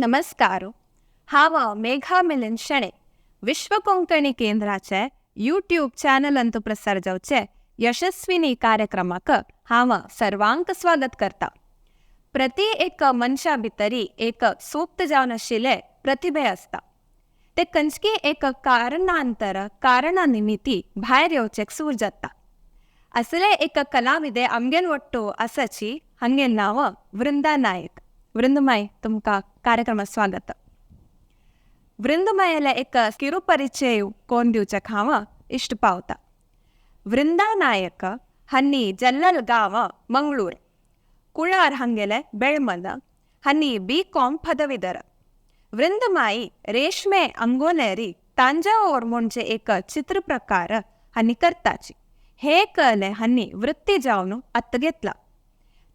नमस्कार. हांव मेघा मिलिंद शेणे, विश्व कोंकणी केंद्राचे यूट्यूब चॅनलांत प्रसार जावचे यशस्विनी कार्यक्रमाक हांव सर्वांक स्वागत करता. प्रति एक मनशा भितरी एक सुप्त जावन आशिल्ले प्रतिभे आसता. ते खंयची एक कारणांतर कारणा निमित्ती भायर येवचें सूर जाता. असले एक कलाविदे आमगेल वट्टू आसाची. हांगेल नांव वृंदा नायक. वृंदमाय, तुमकां कार्यक्रमात स्वागत. वृंदमायेले एक किरुपरिचय कोण दिवचें हांव इश्ट पावता. वृंदा नायक हांणी जल्लल गांव मंगळूर, कुळार हांगेले बेळमन. हांणी बी कॉम पदवीधर. वृंदमाई रेशमे अंगोलेरी तांजावूर म्हणजे एक चित्रप्रकार हांणी करताची. हे कले हांणी वृत्ती जावन आत्त घेतला.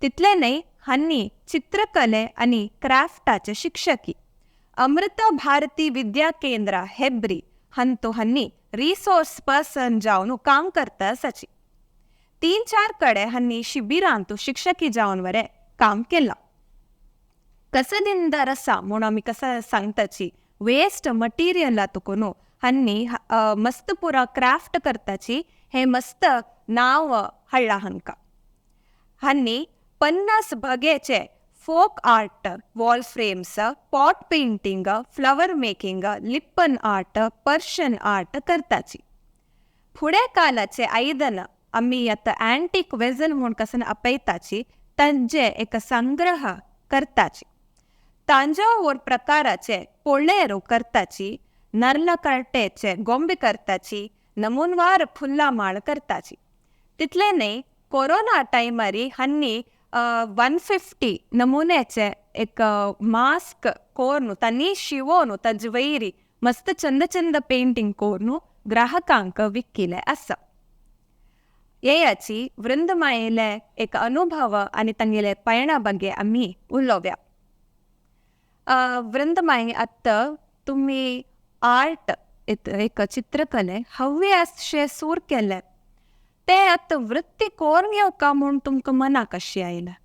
तितले न्हय, हांणी चित्रकले आनी क्राफ्टाचे शिक्षकी. अमृत भारती विद्या केंद्र हेब्री हांतू हांणी रिसोर्स पर्सन जावन काम करता आसाची. तीन चार कडे हांणी शिबिरांतू शिक्षकी जावन वरे काम केलां. कसदिंद रसा म्हूण आमी कसं सांगताची, वेस्ट मटिरियला तुकून हांणी मस्त पुरा क्राफ्ट करताची. हे मस्त नांव हाडलां हांकां. हांणी 50 बगेचे folk art, wall frames, pot painting, flower making, Lippan art, Persian art करताची. फुडें कालाचे आयदन, आमी आतां अँटीक वेजल म्हूण कसन आपयताची, तांचे एक संग्रह करताची. तांजावूर प्रकाराचे पोळेरो करताची, नर्ल कर्टेचे गोंबे करताची, नमुनवार फुल्ला माळ करताची. तितले न्हय, कोरोना टायमारी हांणी 150 नमुन्याचे एक मास्क कोरून, तांणी शिवोन, ताजे वयरी मस्त चंद चंद पेंटींग करून ग्राहकांक विकिले आसा. येयाची वृंदमायेले एक अनुभव आनी तांगेले पयणा ಬಗ್ಗೆ आमी उलोवया. वृंदमाई, आतां तुमी आर्ट एक चित्रकले हव्यास सूर केले, ते आतां वृत्ती कोरून घेवका म्हूण तुमकां मनाक कशी आयलें?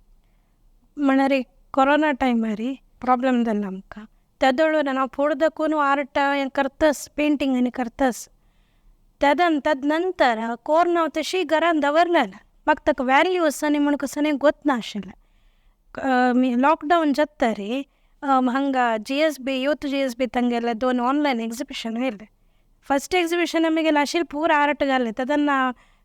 म्हळ्यार ಕೊರೋನಾ ಟೈಮರಿ ಪ್ರಾಬ್ಲಮ್ जालें आमकां. तेदोळ हांव फुडदकून आर्ट हें करतस, पेंटींग आनी करतस. तेदन तद नंतर कोर्न हांव तशी घरान दवरलेलें. म्हाका ताका व्हॅल्यू आसा न्ही म्हूण कसो गोत नाशिल्लें. लॉकडावन जातरी हांगा GSB, youth GSB तांगेले दोन ऑनलायन एग्जिबिशन येयलें. फस्ट एग्जिबिशन आमगेलें आशिल्लें पूरा आर्ट घालें. तेन्ना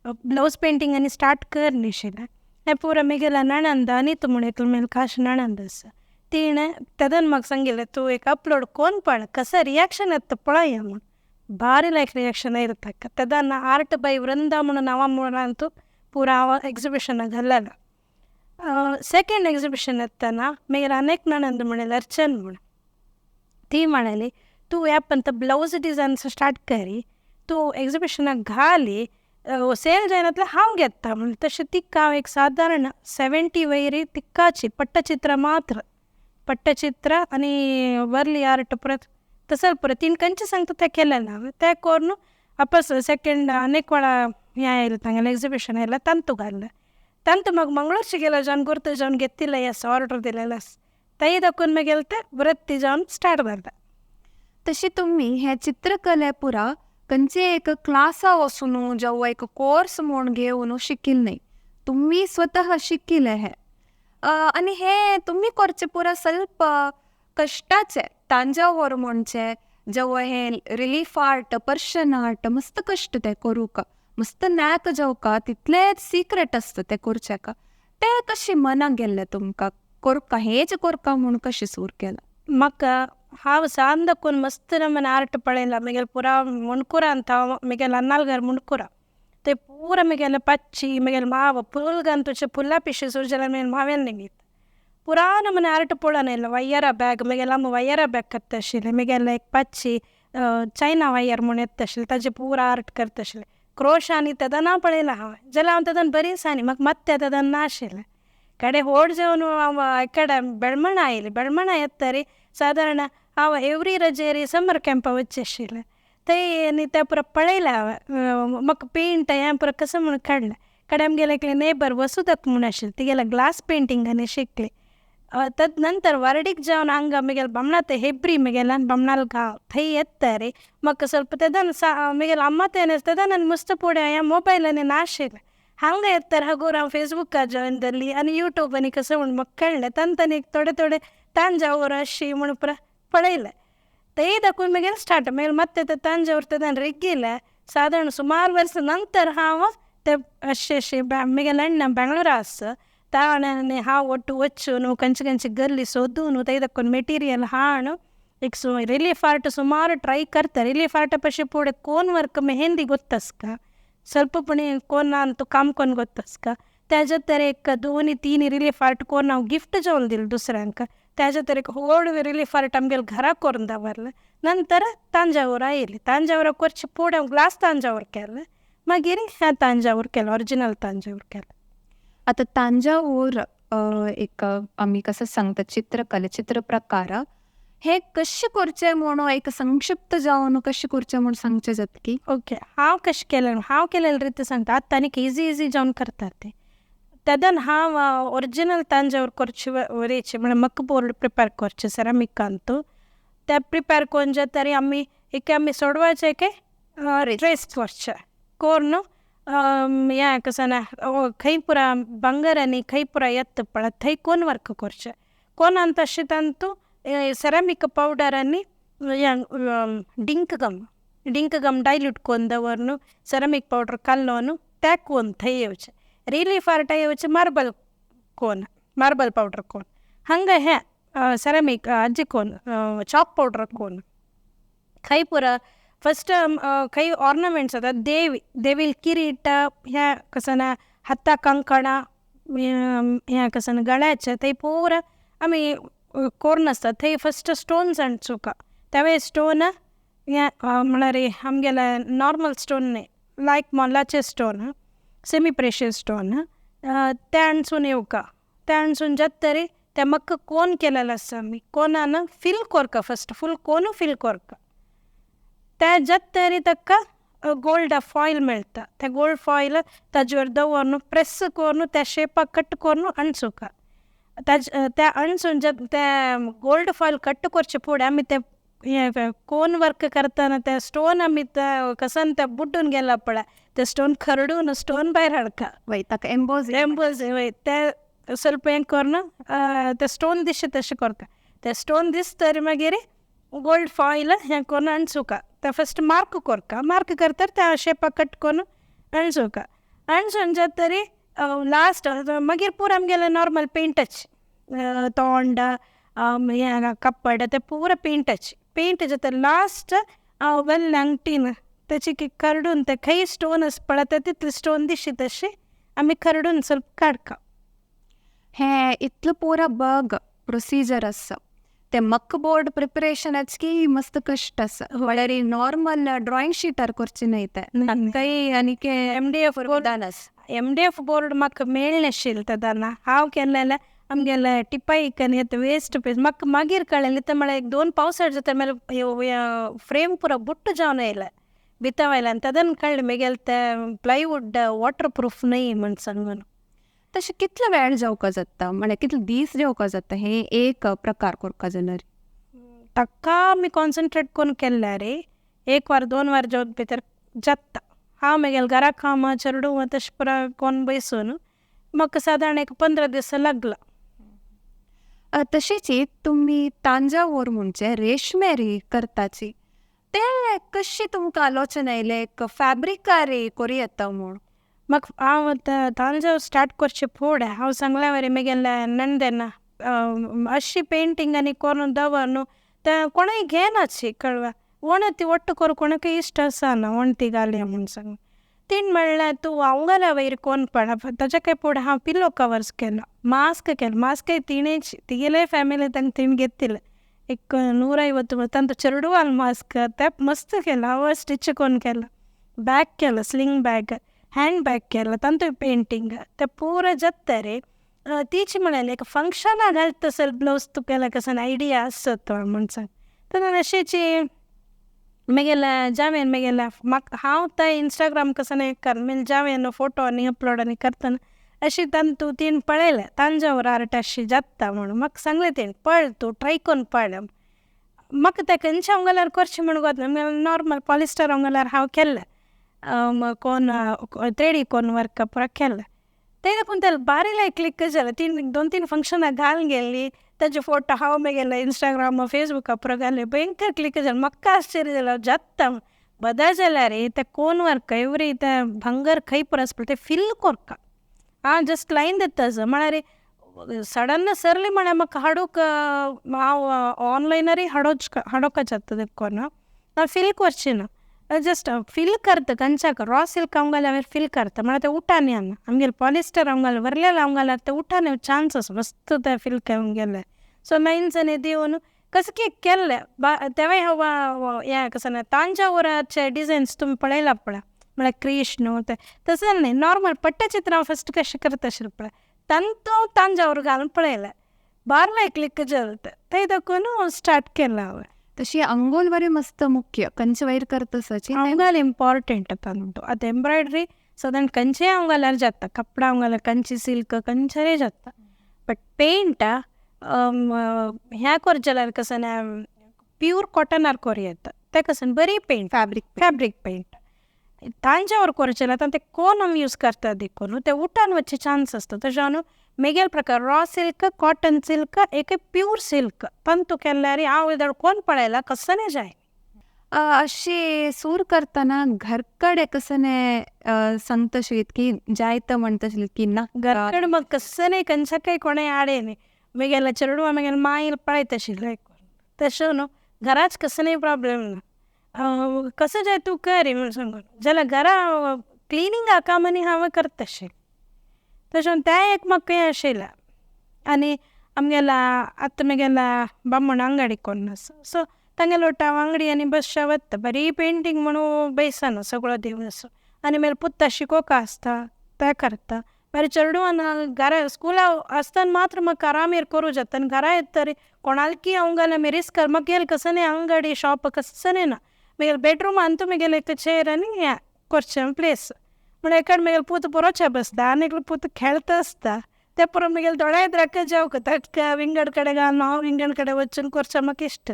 ब्लावज पेंटींग आनी स्टार्ट कर नाशिल्लें. हें पुरा म्हगेल्या नणंद अनिता म्हूण एकली म्हगेली खास नणंद आसा, तिणें तेदन म्हाका सांगिल्लें, तूं एक अपलोड कोन्न पळय, कसो रिएक्शन येता पळया म्हूण. भारी लायक रिएक्शन येयलें ताका. तेदना आर्ट बाय वृंदा म्हणून नांवा मुळांतू पुरा हांव एग्जिबिशनाक घाल्लेलें. सेकेंड एग्जिबिशन येतना मागीर आनी एक नणंद म्हणलें, अर्चन म्हूण, ती म्हणली, तूं ह्या पंत ब्लावज डिजायन्स स्टार्ट करी, तूं एग्जिबिशनाक घाली, सेल जायनातलें हांव घेता म्हणलें. तशें तिका हांव एक सादारण 70 वयरी तिकाची पट्टचित्र मात्र, पट्टचित्र आनी वर्ली आर्ट परत तसो पुरो तिणें खंयचें सांगता तें केलें हांवें. तें कोरून वापस सेकेंड आनीक वेळा हें आयलें, तांगेलें एग्जिबिशन आयलें, तांतू घाल्लें. तांतू म्हाका मंगळूरचे गेलो जावन गुर्त जावन घेतिल्लें आसा, ऑर्डर दिलेलें आसा. तेय दाखोवन मागीर तें वृत्ती जावन स्टार्ट जालें. तशी तुमी हे चित्रकले पुरा खंयचे एक क्लासा वचून जावं एक कोर्स म्हूण घेवन शिकिल्ले न्हय, तुमी स्वतः शिकिल्ले हे. आनी हे तुमी करचे पुरा स्वल्प कश्टाचे. तांजावर म्हणचे जावं हे रिलीफ आर्ट, पर्शन आर्ट, मस्त कश्ट ते करूंक, मस्त नॅक जावका, तितलेंच सिक्रेट आसता तें करचेका. तें कशें मनाक गेल्लें तुमकां करपा, हेच करपा म्हूण कशें सूर केलां? म्हाका हांव सान दाखून मस्त नमूने आर्ट पळयला. म्हगेले पुरा मुंडकुरांत हांव, म्हगेले अन्नालगार मुंडकुरा, ते पुरा म्हगेले पच्ची, म्हगेले माव फुल तुजे फुलां पिशे सुरू जाल्यार म्हगेले मावेन निमीत पुरा नमूने आर्ट पळोवन येयलो. वयरा बॅग, म्हगेले आमी वयरा बॅग करता आशिल्ले. म्हगेले एक पच्ची चायना वयर म्हूण येता आशिल्लें, ताजे पुरा आर्ट करता आशिल्लें. क्रोश आनी तेदना पळयलां हांवें, जाल्यार हांव तेदन बरीच आनी म्हाका मात्तें तेदन नाशिल्लें. कडेन व्हड जावन हांव एकडे बेळमणा आयलें. बेळमणा येतरी सादारण हांव एवरी रजेरी समर कॅम्पा वचचें आशिल्लें. थंय आनी तें पुरो पळयलें हांवें. म्हाका पेंट हें पुरो कसो म्हूण काडलें. कडेन आमगेलें एकलें नेबर वसुदक म्हूण आशिल्लें, तिगेलें ग्लास पेंटींग आनी शिकलें. तद नंतर वरडीक जावन हांगा म्हगेले बामणा ते हेब्री म्हगेल्यान बामणाल गांव थंय येता रे म्हाका ಸ್ವಲ್ಪ तेदन सा म्हगेले अम्मा तेन्ना तेदन मस्त फुडें ह्या मोबायलांनी नाशिल्लें. हांगा येता हगूर हांव फेसबुकार जॉयन जाली आनी युट्यूब आनी कसो म्हूण म्हाका कळ्ळें. तांतनी थोडे थोडे तांजावूर अशी म्हूण पुरा पळयलें. तेय दाखोवन म्हगेलें स्टार्ट मागीर ಮತ್ತೆ ते तांजावूर तेदन रेगिले सादारण सुमार वर्स नंतर हांव ते अशें अशें म्हगेलें अण्णा बेंगळूरा आसा ताणें हांव ಒಟ್ಟು वचून खंयचे खंयचे गल्ली सोदून थंय दाखोवन मेटिरियल हाडून एक सो रिलीफ आर्ट सुमार ट्राय करता. रिलीफ आर्ट पशी फुडें कोन वर्क मेहंदी ಗೊತ್ತಸ್ಕ ಸ್ವಲ್ಪ ಪುಣಿ कोन ಅಂತು काम कोन ಗೊತ್ತस्ಕ त्याच्या तर एक दोन तीन रिलीफ आर्ट कोन हांव गिफ्ट जावन दिलें दुसऱ्यांक. त्याच्या तर एक व्हड रिलीफ आर्ट आमगेले घरा करून दवरलें. नंतर तांजावूर आयली. तांजावूरा करचे फुडें हांव ग्लास तांजावूर केलें. मागीर हें तांजावूर केलें, ओरिजिनल तांजावूर केलें. आतां तांजावूर एक आमी कसो सांगता चित्रकला चित्र प्रकार हे कशें करचें म्हणून एक संक्षिप्त जावन कशें करचें म्हूण सांगचें जातकी. ओके, हांव कशें केलें, हांव केलेले रिती सांगता. आतां आनीक इजी इजी जावन करतात ते. तेदन हांव ओरिजिनल तांजावूर करचे वरेचे म्हळ्यार मक बोर्ड प्रिपेर करचें सेरामिकांतू ते प्रिपेर करून जातरी आमी एक आमी सोडवाचें के ट्रेस करचें कोन्न हें कसो ना खंय पुरा ಬಂಗಾರ आनी खंय पुरा येता पळय थंय कोन वर्क करचें कोनान तशें तांतू सेरामीक पावडर आनी हें डिंक गम, डिंक गम डायल्यूट करून दवरून सेरामीक पावडर कालोवन ते कोन थंय येवचें. रिलीफ आर्ट येवचें मार्बल कोन, मार्बल पावडर कोन हांगा हें सेरामीक हाजे कोन चॉक पावडर कोन खंय पुरा फस्ट खंय ऑर्नामेंट्स आतां देवी देवील किरीट हें कसो ना हाता कंकणां हें कसो ना गळ्याचें थंय पुरा आमी कोरून आसता थंय फस्ट स्टोन्स अंटचुका तेवे स्टोन हें म्हळ्यार आमगेले नॉर्मल स्टोन न्हय लायक मोलाचे स्टोन, सेमी प्रेशियस स्टोन ते अंटसून येवका. ते अंटसून जातरी ते म्हाका कोन केलेले आसा आमी कोनान फील कोरका फस्ट फूल कोनू फील कोरका. ते जातरी ताका गोल्ड फॉयल मेळटा ते गोल्ड फॉयल ताजेर दवरून प्रेस करून त्या शेपाक कट करून अंटचुका. ताज ते अंटसून ते गोल्ड फॉयल कट करचे फुडें आमी ते हें कोन वर्क करतना ते स्टोन आमी ते कसन ते बुड्डून गेला पळय ते स्टोन खरडून स्टोन भायर हाडका. वय ताका एम्बोज एम्बोज वय ते ಸ್ವಲ್ಪ हें करून ते स्टोन दिसता तशें करता. ते स्टोन दिसतरी मागीर गोल्ड फॉयल हें करून अंटचुका. ते फस्ट मार्क कोरका, मार्क करतर त्या शेपाक कट करून अंटचुका. अंटसून जातरी लास्ट मागीर पुरा आमगेलें नॉर्मल पेंटच तोंड हें कपड ते पुरा पेंटच पेंट जाता लास्ट वेल्ल अंगठीन तेची खरडून ते खंय स्टोन आसा पळय ते तितले स्टोन दिसता तशें आमी खरडून ಸ್ವಲ್ಪ काडका. हें इतलो पुरा बग प्रोसिजर आसा ते मक बोर्ड प्रिपरेशनाच की मस्त कश्ट आसा म्हळ्यार नॉर्मल ड्रॉइंग शिटार करचें न्हय तें तांकांय आनीक एम डी एफ बोर्ड, विधान आसा. एम डी एफ बोर्ड म्हाका मेळनाशिल्लें तेदना हांव केलेलें आमगेले टिपाईक आनी येता वेस्ट पीस म्हाका मागीर कळ्ळें तें म्हळ्यार एक दोन पावसाळ जाता म्हळ्यार फ्रेम पुरो बुट्ट जावन येयलें भितर वयल्यान तेदन कळ्ळें मागीर तें प्लायवूड वॉटर प्रूफ न्हय म्हण सांगून. तशें कितलो वेळ जावका जाता म्हळ्यार कितले दीस जेवका जाता हे एक प्रकार करपा जाल्यार? ताका आमी कॉन्सन्ट्रेट करून केल्यार एक वर दोन वर जेवन भितर जाता. हांव मागीर घरा कामां चेडूं तशें पुरा कोन्न बसून म्हाका सादारण एक 15 दीस लागला. तशेंच एक तुमी तांजावूर म्हणचे रेशमेरी करताची ते कशी तुमकां आलोचना आयलें एक फॅब्रिकार करूं येता म्हूण? म्हाका हांव आतां तांजावूर स्टार्ट करचें फुडें हांव सांगल्या वरी मागीर नंदेना अशी पेंटींग आनी करून दवर न्हू तें कोणूय घेनाची कळवा वणती ಒಟ್ಟು ಕೊರು कोणाकय इश्ट आसना वणटी घालया म्हूण सांगून. तीण म्हणलें तूं हांवगाल्या वयर कोन पळय ताच्या फुडें हांव पिलो कवर्स केलो, मास्क केलो. मास्कय तिणेच तिगेले फॅमिली तांकां तिणें घेतिल्लें एक 150 तांचो चेडवान मास्क ते मस्त केलो हांव स्टिच कोन्न केलो. बॅग केलो, स्लिंग बॅग, हँड बॅग केलो, तांतू पेंटींग ते पुरा जाता रे. तीच म्हणलें एक फंक्शनाक घालता तसो ब्लावज तुगेले कसो आयडिया आसत म्हण सांग. तर अशेंच मागीर जावेन मागीर म्हाका हांव तें इंस्टाग्राम कसो कर मागीर जावेन फोटो आनी अपलोड आनी करतना अशी तांतू तीन पळयलें तांजावर आर्ट अशी जाता म्हणून म्हाका सांगलें तेणी पळ तूं ट्राय करून पळ. म्हाका तें खंयच्या हांव करचें म्हण गोतना नॉर्मल पॉलिस्टर हांव हांव केल्लें कोन थ्रेडी कोन वर्क पुरा केल्लें ते देखून तेल बारी लायक क्लिक जालें. तीन दोन तीन फंक्शनां घालून गेल्ली ताजे फोटो हांव मागीर इंस्टाग्राम फेसबुका पुरा घाले भयंकर क्लिक जालें. म्हाका आश्चर्य जालें जाता बदा जाल्यार ते कोन वर्क एवरी ते भांगर खंय पुरो आसता ते फिल कोरका हांव जस्ट लायन दिता म्हळ्यार सडन सरली म्हळ्यार म्हाका हाडूंक हांव ऑनलायनरूय हाडोच हाडोवंक जाता देखून हांव फील करची ना जस्ट फील करता खंयच्याक रॉ सिल्क हांव घाल्यार फील करता म्हळ्यार ते उठान येना आमगेले पॉलिस्टर हांव घाल व्हरलेले हांव घाल्यार ते उठान चान्स आसा मस्त ते फील करून गेले. सो लायन्स आनी दिवन कसं की केल्लें तेवूय हांव हें कसं तांजावराचे डिजायन्स तुमी पळयला पळय म्हळ्यार कृष्ण ते तसं न्ही नॉर्मल पट्टचित्र हांव फस्ट कशें करता आशिल्लें पळय तांतू तांजावर घालून पळयलें बारलाय क्लिक जालें तें देखून स्टार्ट केलें हांवें. तशी अंगोल बरी मस्त मुख्य कंच वयर करतसाची अंगाल इम्पॉर्टंट तांतू आतां एम्ब्रॉयडरी सादारण खंयचेय अंगालार जाता कपडा अंगालार कंची सिल्क खंयचेय जाता बट पेंट ह्या करचें जाल्यार कसं ना प्यूर कॉटनार करूं येता तें कसं बरी पेंट फॅब्रीक फॅब्रीक पेंट तांच्यावर करचें जाल्यार ते कोन आमी यूज करता देखून ते उठान वचचे चान्स आसता तशें न्हू मेगेल प्रकार रॉ सिल्क कॉटन सिल्क एक प्यूर सिल्क तांतू केल्यार हांव येदोळ कोण पळयला कसं जाय. अशी सूर करतना घरकडे कसने सांगतशीत की जायत म्हणतशीत की ना घरकडे मग कसं नाही कंचा कोणें आडे न्ही मेगेल्या चेडवा मेगेल्या मांय पळयत आशिल्लें तशें न्हू घराच कसं नाही प्रॉब्लेम ना कसं जाय तूं कर म्हणून सांगून जाल्यार घरा क्लिनिंगा काम आनी हांव करता अशें तशें तें एक म्हाका हें आशिल्लें. आनी आमगेल्या आतां म्हगेल्या बामण अंगडी कोन्न आसा सो तांगेलो हांव अंगडी आनी बसच्या वता बरी पेंटींग म्हणून बेसना सगळो दिवस आनी मागीर पुता शिकोवंक आसता तें करता मागीर चेडवान घरा स्कुला आसतना मात्र म्हाका आरामेर करूं जाता आनी घरा येत तरी कोणालकी हांव घाल्यार मागीर रिस्क म्हाका कसं न्ही अंगडी शॉप कसं ना मागीर बेडरूमान तूं म्हगेलें एक चेर आनी हें करचें प्लेस म्हळ्यार एकाड म्हगेलो पूत बरोवच्या बसता आनी एकलो पूत खेळता आसता ते पुरो म्हगेले दोळ्या एदराक जावंक ताका विंगड कडेन घालून हांव विंगड कडेन वचून करचें म्हाका इश्ट.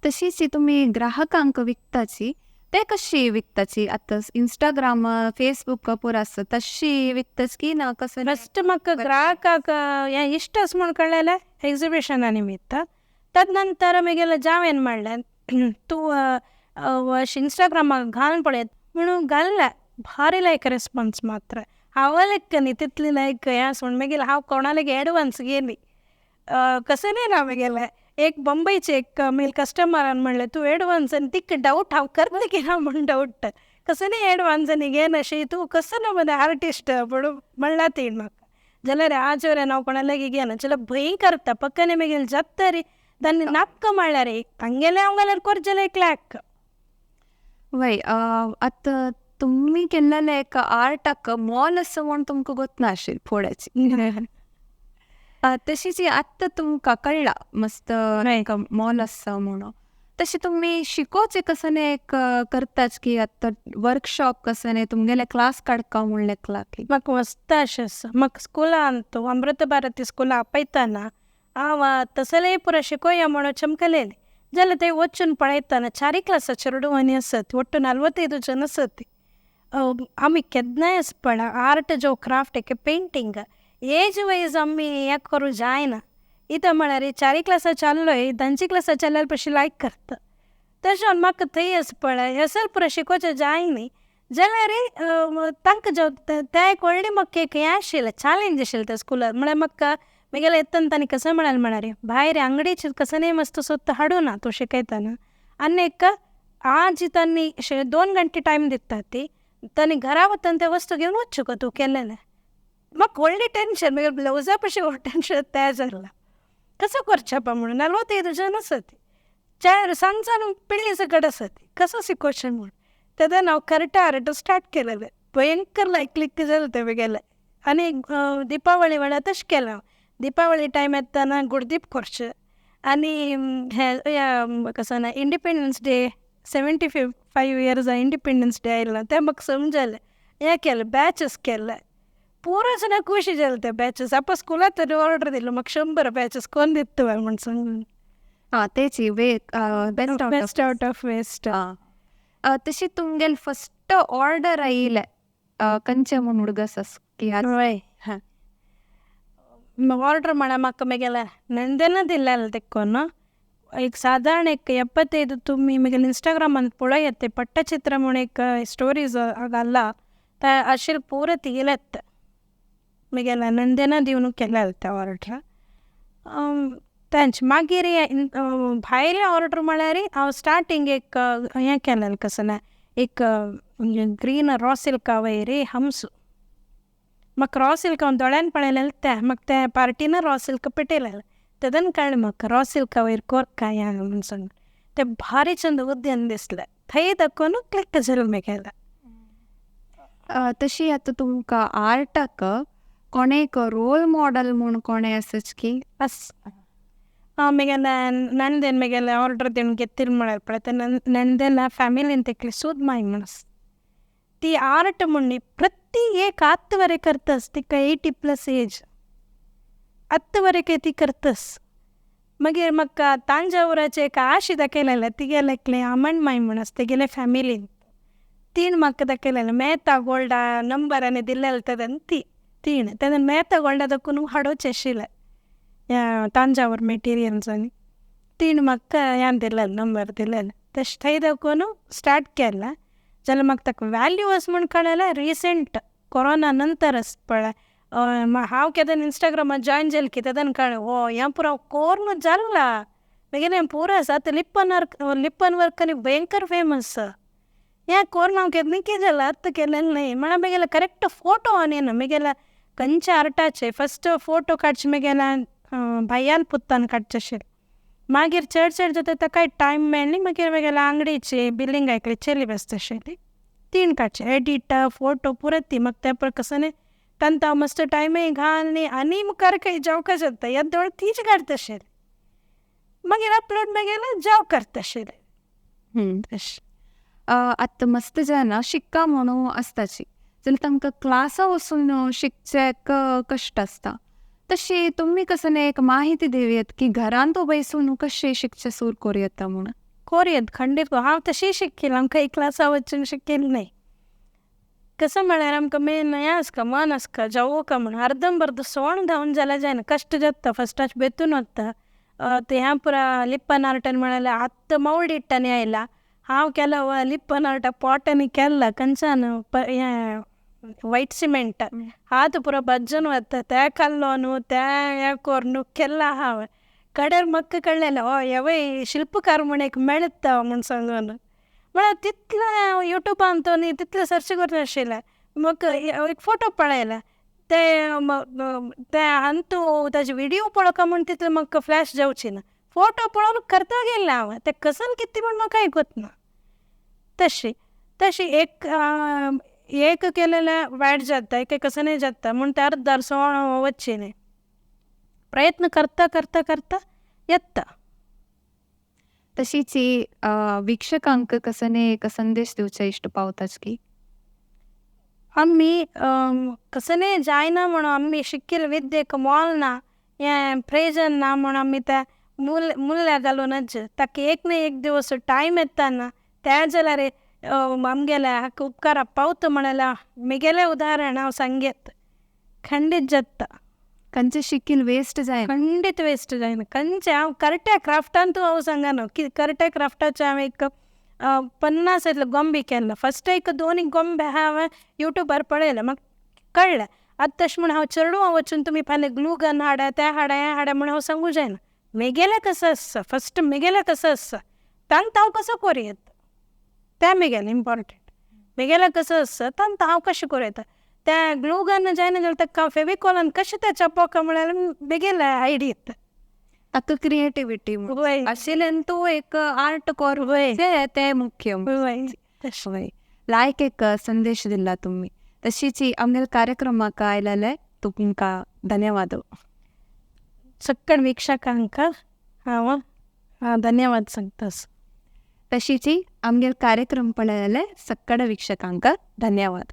तशीच तुमी ग्राहकांक विकताची ते कशी विकताची आतां इंस्टाग्राम फेसबुक पुरो आसा तशी विकताच की ना कसं फस्ट म्हाका ग्राहकाक हें इश्ट आसा म्हूण कळ्ळें एग्जिबिशना निमित्त तद नंतर म्हगेलें जावेन म्हणलें तूं अशें इंस्टाग्रामाक घालून पळयत म्हणून घाल्लें भारी लायक रिस्पोन्स मात्र हांव लेक न्ही तितली लायक हें आसा म्हूण मागीर हांव कोणाले एडवान्स घेली कसं न्ही ना म्हगेलें एक बॉम्बेचे एक मेल कस्टमरान म्हणलें तूं एडवान्स आनी तिका डावट हांव करता की ना म्हूण डावट कसं न्ही एडवान्स आनी घेनाशी तूं कसं ना मरे आर्टिस्ट म्हणून म्हणलां तेणें म्हाका जाल्यार आज वरेन हांव कोणा लागीं घेना जाल्यार भंय करता पक्कने मागीर जाता रे तांणी नाक्क म्हणल्यार तांगेलें हांव घाल्यार करचेलें एक लायक. वय आतां तुमी केल्लें एक आर्टाक मोल आसा म्हूण तुमकां गोतना आशिल्लें फोड्याची तशीच आतां तुमकां कळ्ळां मस्त मोल आसा म्हणून तशें तुमी शिकोवचें कसं एक करताच की आतां वर्कशॉप कसं तुमगेले क्लास काडका म्हूण लेखला की म्हाका मस्त अशें आसा म्हाका स्कुलान तूं अमृत भारती स्कुला आपयतना हांव तसलें पुरो शिकोया म्हणून चमकलेलें जाल्यार ते वचून पळयतना चारी क्लासा चेडवांनी आसत ಒಟ್ಟು 45 ಜನ आसत. आमी केन्नाय अशें पळय आर्ट जो क्राफ्ट एक पेंटींग एज वायज आमी हें करूं जायना इतां म्हळ्यार चारी क्लासा चाललोय धांची क्लासा चल्ल्यार पशी लायक करता तशें म्हाका थंय अशें पळय हेसर पुरो शिकोवचें जाय न्ही जाल्यार तांकां जो तें एक व्हडलें म्हाका एक हें आशिल्लें चॅलेंज आशिल्लें त्या स्कुलार म्हळ्यार म्हाका म्हगेलें येतना तांणी कसं म्हळ्यार म्हळ्यार भायर अंगडीचे कसं मस्त सोत्त हाडूना तूं शिकयतना आनी एक आज तांणी 2 गंटे टायम दिता ती तांणी घरा वतना ते वस्तू घेवन वचूं गो तूं केल्लें म्हाका व्हडलें टेंशन मागीर ब्लावजा पशी व्हड टेंशन तें जालां कसं करचें पा म्हणून 45 जण आसत चार सांजसान पिळी सकट आसत कसं शिकोवचें म्हूण तेन्ना हांव करटा आर्ट स्टार्ट केलेलें भयंकर लायक क्लिक जालें तें म्हगेलें आनी दिपावळी वेळार तशें केलें हांव दीपावळी टायम येतना गुडदीप करचें आनी हें कसं ना independence day 75 years independence day आयला तें म्हाका समजलें हें केलें बॅचीस केले पुरो जाणां खुशी जाले ते पॅचीस आतां स्कुलांत तरी ऑर्डर दिलो म्हाका 100 पॅचीस कोन्न दिता म्हूण सांगून. आं तेच way best out of waste. तशी तुमगेले फस्ट ऑर्डर आयिल्लें कंचे म्हूण उडगस आस की वय ऑर्डर म्हळ्यार म्हाका मागीर नंदेन दिल्लें तेक्कोन एक सादारण एक 75 तुमी मागीर इन्स्टाग्रामान पळयात पट्टचित्र म्हूण एक स्टोरीज घाला ते अशें पुरो तिगेलेत मागीर नंदेन दिवन केलें तें ऑर्डर. तेंच मागीर भायले ऑर्डर म्हळ्यार हांव स्टार्टींग एक हें केलें कसलें एक ग्रीन रॉ सिल्का वयर हंस म्हाका रॉ सिल्क हांव दोळ्यान पळयलें तें म्हाका तें पार्टीन रॉ सिल्क पेटयलें तेदन कळ्ळें म्हाका रॉ सिल्का वयर कोरका हें म्हूण सांगून तें भारी चंद उद्यान दिसलें थंय दाखोवन क्लिक जालें मागीर. तशी आतां तुमकां आर्टाक कोणेक रोल मॉडल म्हूण कोणें आसच की अस मागीर नंदेन मागीर ऑर्डर दिवन घेतिल्लें म्हळ्यार पळय ते नंदेन फॅमिलीन तेकली सूद माय म्हूण ती आर्ट म्हूण प्रति एक आत वरे करतस तिका 80+ एज आत्त वरेक ती करतस. मागीर म्हाका तांजावराचे एक आशी दाखयलेलें तिगेलें एकलें अमन माय म्हूण आसा तेगेले फॅमिलीन तीण म्हाका दाखयलेलें मेहता गोल्डा नंबर आनी दिल्लें तेदन ती तीण तेदन मेहता गोल्डा दाखोवन हाडोवचें आशिल्लें तांजावर मेटिरियल्स आनी तीण म्हाका हें दिलें नंबर दिलें तशें थंय दाखोवन स्टार्ट केलें जाल्यार म्हाका ताका व्हॅल्यू आसा म्हूण कळ्ळें रिसेंट कोरोना नंतर पळय हांव केदन इन्स्टाग्रामार जॉयन जालें की तेदन कळ्ळें ओ हें पुरो कोर्न जाला मागीर हें पुरो आसा आतां लिप्पन वर्क लिप्पन वर्क आनी भयंकर फेमस हें कोर्न हांव केन्ना कितें जालां आतां केलें न्हय म्हळ्यार मागीर करेक्ट फोटो आनी येना मागीर खंयच्या आर्टाचे फस्ट फोटो काडचे मागीर भैयान पुत्तान काडचे आशिल्लें मागीर चड चड जाता ताकाय टायम मेळ्ळी मागीर मागीर आंगडीची बिल्डींग आयकली चेली बेसता आशिल्ली तीण काडचे एडिट फोटो पुरो ती म्हाका तें पळय कसो न्ही तांकां हांव मस्त टायमय घाल आनी मुखार खंय जावंक जाता येदोळ तीच काडटा आशिल्ली मागीर अपलोड मागीर जाव करता आशिल्लें. तशें आतां मस्त जाणां शिक्का म्हणून आसताची जाल्यार तांकां क्लासा वचून शिकचेक कश्ट आसता तशी तुमी कसं एक माहिती दिवयत की घरांत बसून कशें शिकचें सूर करूं येता म्हणून. कोरयेत खंडीत हांव तशी शिकिल्लें आमकां एक क्लासा वचून शिकिल्लें न्हय कसं म्हळ्यार आमकां मेन हें आसता मन आसता जावं म्हूण अर्दंबर्द सोण धांवन जाल्यार जायना कश्ट जाता फस्टाच बेतून वता ते हें पुरा लिप्पन आर्टन म्हळ्यार आतां मोल्ड इट्टानी आयला हांव केला लिप्पन आर्ट पॉटांनी केला कंचान हें वैट सिमेंट हात पुरो बज्जून वता ते कल्लोन ते हें कोरून केला हांव कडेर म्हाका कळ्ळें ओ हेवय शिल्पकार म्हूण एक मेळटा म्हूण सांगून म्हळ्यार तितलें युट्यूबान तो न्ही तितलें सर्च करून आशिल्लें म्हाका एक फोटो पळयलें ते ते अंतू ताजे विडियो पळोवका म्हूण तितलें म्हाका फ्लॅश जावची ना फोटो पळोवन करता गेलें हांव तें कसन कितें म्हूण म्हाका आयकत ना. तशी तशी एक एक केलेलें वायट जाता एक कसनय जाता म्हूण ते अर्दार सोण वच्ची न्ही प्रयत्न करता करता करता येता. तशीच ही वीक्षकांक कसने एक संदेश दिवचे इश्ट पावताच की आमी कसने जायना म्हणून आमी शिकिल्ले विद्येक मोल ना हें प्रेजन ना म्हूण आमी ते मुल्या घालूनच ताका एक ना एक दिवस टायम येता ना त्या जाल्यार आमगेले हाका उपकारा पावता म्हणल्यार म्हगेलें उदाहरण हांव सांगेत खंडीत जाता. खंयचें शिकील वेस्ट जायना खंडीत वेस्ट जायना खंयचें हांव करट्या क्राफ्टान तूं हांव सांगना की करट्या क्राफ्टाचें हांव एक 50 इतले गोंबे केल्ले फस्ट एक दोन गोंबे हांवें युट्यूबार पळयलें म्हाका कळ्ळें आतां तशें म्हूण हांव चेडवां वचून तुमी फाल्यां ग्लू गन हाडा तें हाडा हें हाडा म्हूण हांव सांगू जायना म्हगेलें कसो आसा फस्ट म्हगेलें कसो आसा तांकां हांव कसो करूं येता तें म्हगेलें इम्पोर्टंट म्हगेलें कसो आसा तांकां हांव कशें करूं येता तें ग्लू गन जायना जाल्यार ताका फेविकॉलान कशें तें चपोवका म्हळ्यार म्हगेलें आयडिया येता. ताका क्रिएटिविटी आशिल्ल्यान तूं एक आर्ट कोर तें मुख्य. वय लायक एक संदेश दिला तुमी तशीच आमगेले कार्यक्रमाक आयलेले तुमकां धन्यवाद. सक्कड वीक्षकांक हांव धन्यवाद सांगतास. तशीच आमगेले कार्यक्रम पळयलेले सक्कड वीक्षकांक धन्यवाद.